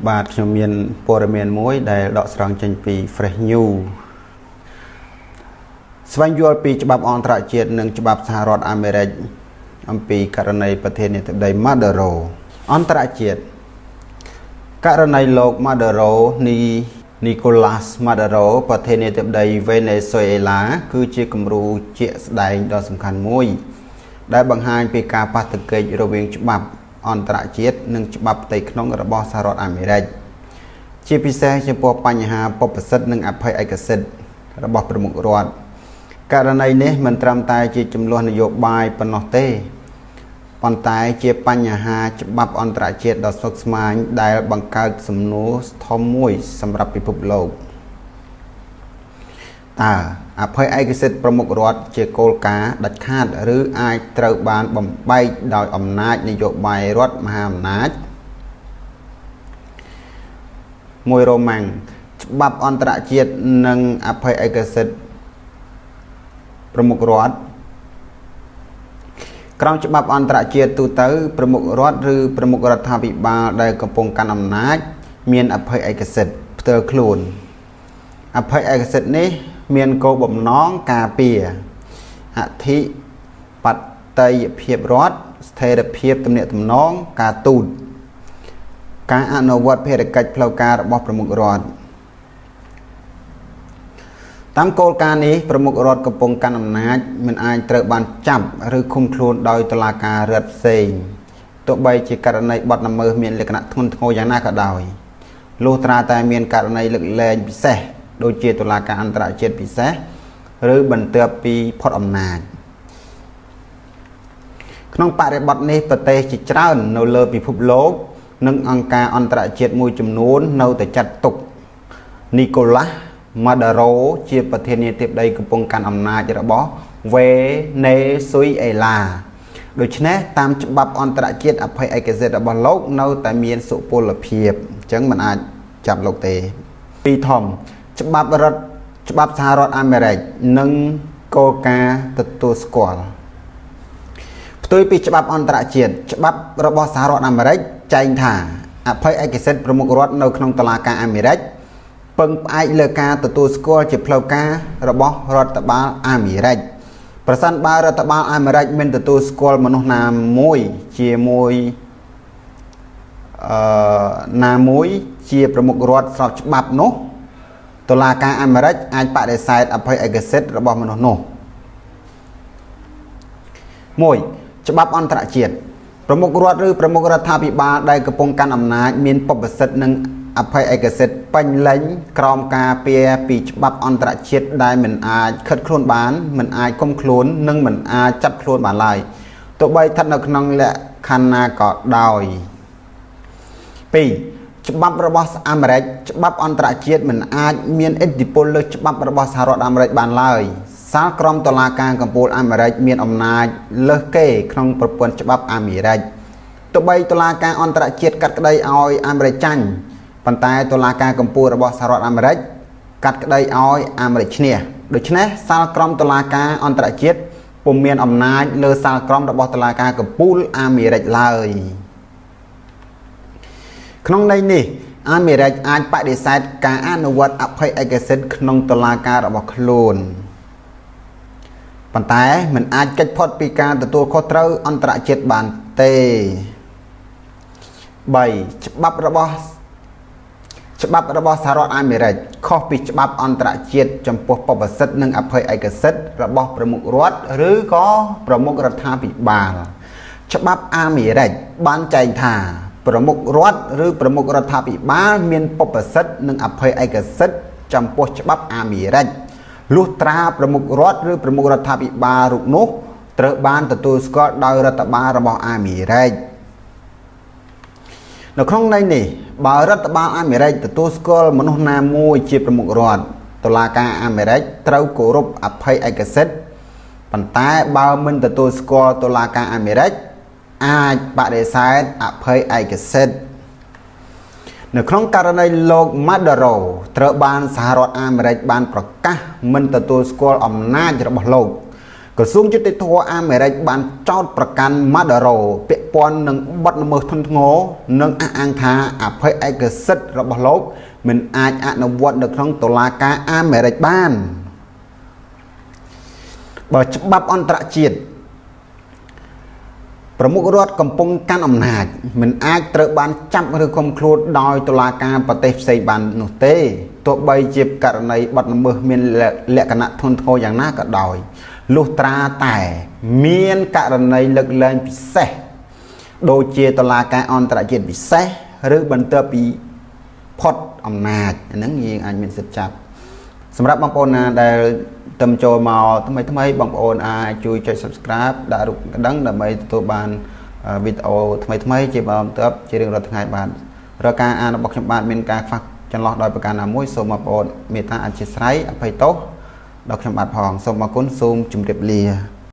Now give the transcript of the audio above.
បាទខ្ញុំមានព័ត៌មានមួយដែលដកស្រង់ចេញពី Fresh News ស្វែងយល់ពីច្បាប់អន្តរជាតិនិងច្បាប់សហរដ្ឋអាមេរិកអំពីករណីប្រធានាធិបតីម៉ាឌូរ៉ូអន្តរជាតិករណីលោកម៉ាឌូរ៉ូនីកូឡាស់ម៉ាឌូរ៉ូប្រធានាធិបតីវេណេស៊ុយអេឡាគឺជាគំរូជាក់ស្ដែងដ៏សំខាន់មួយដែលបង្ហាញពីការប៉ះទង្គិចរវាងច្បាប់អន្តរជាតិនិងច្បាប់ផ្ទៃក្នុងរបស់សហរដ្ឋអាមេរិកជាពិសេសចំពោះបញ្ហាបុព្វសិទ្ធិនិងអភ័យឯកសិទ្ធិរបស់ប្រមុខរដ្ឋករណីនេះមិនត្រឹមតែជាចំនួននយោបាយប៉ុណ្ណោះទេប៉ុន្តែជាបញ្ហាច្បាប់អន្តរជាតិដ៏ស្មុគស្មាញដែលបង្កើតសំណួរធំមួយសម្រាប់ពិភពលោកតើអភ័យឯកសិទ្ធិប្រមុខរដ្ឋជាគោលការណ៍ដាច់ខាតឬអាចត្រូវបានបំបែកដោយអំណាចនយោបាយរដ្ឋមហាអំណាចមួយរ៉ូម៉ាំងច្បាប់អន្តរជាតិនិងអភ័យឯកសិទ្ធិប្រមុខរដ្ឋក្រោមច្បាប់អន្តរជាតិទូទៅប្រមុខរដ្ឋឬប្រមុខរដ្ឋាភិបាលដែលកំពុងកាន់អំណាចមានអភ័យឯកសិទ្ធិផ្ទាល់ខ្លួនអភ័យឯកសិទ្ធិនេះមានគោលបំណងការពារអធិបតេយ្យភាពរដ្ឋស្ថិរភាពទំនាក់ទំនងការទូតការអនុវត្តភារកិច្ចផ្លូវការរបស់ប្រមុខរដ្ឋតាមគោលការណ៍នេះប្រមុខរដ្ឋកំពុងកាន់អំណាចមិនអាចត្រូវបានចាប់ឬឃុំខ្លួនដោយតុលាការរដ្ឋផ្សេងទោះបីជាករណីបទល្មើសមានលក្ខណៈធ្ងន់ធ្ងរយ៉ាងណាក៏ដោយលុះត្រាតែមានករណីលើកលែងពិសេសដូចជាតុលាការអន្តរជាតិពិសេសឬបន្ទាប់ពីផុតអំណាចក្នុងបរិបទនេះប្រទេសជាច្រើននៅលើពិភពលោកនិងអង្គការអន្តរជាតិមួយចំនួននៅតែចាត់ទុកនីកូឡាស់ម៉ាឌូរ៉ូជាប្រធានាធិបតីកំពុងកាន់អំណាចរបស់វេណេស៊ុយអេឡាដូច្នេះតាមច្បាប់អន្តរជាតិអភ័យឯកសិទ្ធិរបស់លោកនៅតែមានសុពលភាពអញ្ចឹងមិនអាចចាប់លោកទេពីធំច្បាប់សហរដ្ឋអាមេរិកនិងគោលការណ៍ទទួលស្គាល់ផ្ទុយពីច្បាប់អន្តរជាតិច្បាប់របស់សហរដ្ឋអាមេរិកចែងថាអភ័យឯកសិទ្ធិប្រមុខរដ្ឋនៅក្នុងតុលាការអាមេរិកពឹងផ្អែកលើការទទួលស្គាល់ជាផ្លូវការរបស់រដ្ឋបាលអាមេរិកប្រសិនបើរដ្ឋបាលអាមេរិកមិនទទួលស្គាល់មនុស្សណាមួយជាមួយណាមួយជាប្រមុខរដ្ឋស្របច្បាប់នោះតុលាការអាមេរិកអាចបដិសេធអភ័យឯកសិទ្ធិរបស់មនុស្សនោះ1ច្បាប់អន្តរជាតិប្រមុខរដ្ឋឬប្រមុខរដ្ឋាភិបាលដែលកំពុងកាន់អំណាចមានបុព្វសិទ្ធិនិងអភ័យឯកសិទ្ធិពេញលេញក្រោមការពារពីច្បាប់អន្តរជាតិដែលមិនអាចខិតខ្លួនបានមិនអាចគុំខ្លួននិងមិនអាចចាប់ខ្លួនបានឡើយទោះបីស្ថិតនៅក្នុងលក្ខខណ្ឌណាក៏ដោយ2ច្បាប់របស់អាមេរិកច្បាប់អន្តរជាតិមិនអាចមានឥទ្ធិពលលើច្បាប់របស់សហរដ្ឋអាមេរិកបានឡើយសាលក្រមតុលាការកំពូលអាមេរិកមានអំណាចលើសគេក្នុងប្រព័ន្ធច្បាប់អាមេរិកទោះបីតុលាការអន្តរជាតិកាត់ក្តីឲ្យអាមេរិកចាញ់ប៉ុន្តែតុលាការកំពូលរបស់សហរដ្ឋអាមេរិកកាត់ក្តីឲ្យអាមេរិកឈ្នះដូច្នេះសាលក្រមតុលាការអន្តរជាតិពុំមានអំណាចលើសាលក្រមរបស់តុលាការកំពូលអាមេរិកឡើយក្នុងន័យនេះអាមេរិកអាចបដិសេធការអនុវត្តអភ័យឯកសិទ្ធិក្នុងតុលាការរបស់ខ្លួនប៉ុន្តែមិនអាចគេចផុតពីការទទួលខុសត្រូវអន្តរជាតិបានទេ3ច្បាប់របស់សហរដ្ឋអាមេរិកខុសពីច្បាប់អន្តរជាតិចំពោះបុព្វសិទ្ធិនិងអភ័យឯកសិទ្ធិរបស់ប្រមុខរដ្ឋឬក៏ប្រមុខរដ្ឋាភិបាលច្បាប់អាមេរិកបានចែងថាប្រមុខរដ្ឋឬប្រមុខរដ្ឋាភិបាលមានបុព្វសិទ្ធិនិងអភ័យឯកសិទ្ធិចំពោះច្បាប់អាមេរិកលុះត្រាប្រមុខរដ្ឋឬប្រមុខរដ្ឋាភិបាលរូបនោះត្រូវបានទទួលស្គាល់ដោយរដ្ឋបាលរបស់អាមេរិកនៅក្នុងន័យនេះបើរដ្ឋបាលអាមេរិកទទួលស្គាល់មនុស្សណាមួយជាប្រមុខរដ្ឋតុលាការអាមេរិកត្រូវគោរពអភ័យឯកសិទ្ធិប៉ុន្តែបើមិនទទួលស្គាល់តុលាការអាមេរិកអាចបដិសេធអភ័យឯកសិទ្ធិនៅក្នុងករណីលោកម៉ាឌូរ៉ូត្រូវបានសហរដ្ឋអាមេរិកបានប្រកាសមិនទទួលស្គាល់អំណាចរបស់លោក ក្រសួងយុត្តិធម៌អាមេរិកបានចោទប្រកាន់ម៉ាដារ៉ូពាក់ព័ន្ធនឹងបទល្មើសធ្ងន់ធ្ងរនិងអះអាងថាអភ័យឯកសិទ្ធិរបស់លោកមិនអាចអនុវត្តនៅក្នុងតុលាការអាមេរិកបានបើច្បាប់អន្តរជាតិប្រមុខរដ្ឋកំពុងកាន់អំណាចមិនអាចត្រូវបានចាប់ឬឃុំខ្លួនដោយតុលាការប្រទេសផ្សេងបាននោះទេទោះបីជាករណីបទល្មើសមានលក្ខណៈធ្ងន់ធ្ងរយ៉ាងណាក៏ដោយលុះត្រាតែមានករណីលើកលែងពិសេសដូចជាតុលាការអន្តរជាតិពិសេសឬបន្ទាប់ពីផុតអំណាចហ្នឹងយើងអាចមានសិទ្ធិចាប់សម្រាប់បងប្អូនណាដែលទំចូលមកថ្មីថ្មីបងប្អូនអាចជួយចុច Subscribe ដាក់រូបកណ្ដឹងដើម្បីទទួលបានវីដេអូថ្មីថ្មីជាបន្តបន្ទាប់ជារៀងរាល់ថ្ងៃបាទរាល់ការអានរបស់ខ្ញុំបាទមានការខ្វះចន្លោះដោយប្រការណាមួយសូមបងប្អូនមេត្តាអធ្យាស្រ័យអភ័យទោសដល់ខ្ញុំបាទផងសូមអរគុណសូមជម្រាបលា។